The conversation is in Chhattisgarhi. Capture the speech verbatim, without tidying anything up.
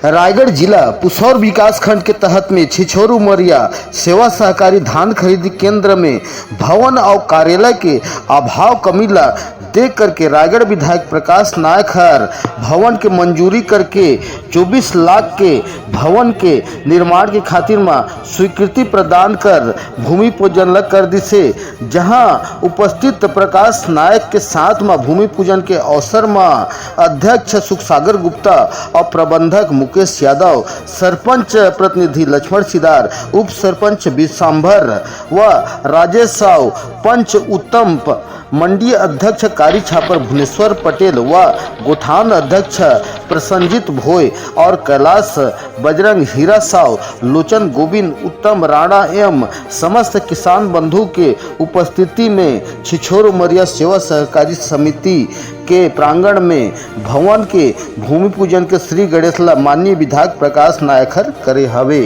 रायगढ़ जिला पुसौर विकास खंड के तहत में छिछोर उमरिया सेवा सहकारी धान खरीदी केंद्र में भवन अउ कार्यालय के अभाव कमी ला देख करके रायगढ़ विधायक प्रकाश नायक हर भवन के मंजूरी करके चौबीस लाख के भवन के निर्माण के खातिर म स्वीकृति प्रदान कर भूमि पूजन ल कर दिसे, जहां उपस्थित प्रकाश नायक के साथ म भूमि पूजन के अवसर म अध्यक्ष सुखसागर गुप्ता अउ प्रबंधक मुकेश यादव, सरपंच प्रतिनिधि लक्ष्मण सिदार, उप सरपंच विश्वाम्भर व राजेश साव, पंच उत्तम प-, मंडी अध्यक्ष कारी छापर भुवनेश्वर पटेल व गोठान अध्यक्ष प्रसंजित भोय और कैलाश बजरंग हीरा साव, लोचन गोविंद, उत्तम राणा एम समस्त किसान बंधु के उपस्थिति में छिछोर उमरिया सेवा सहकारी समिति के प्रांगण में भवन के भूमि पूजन के श्री गणेश ला माननीय विधायक प्रकाश नायक हर करे हवे।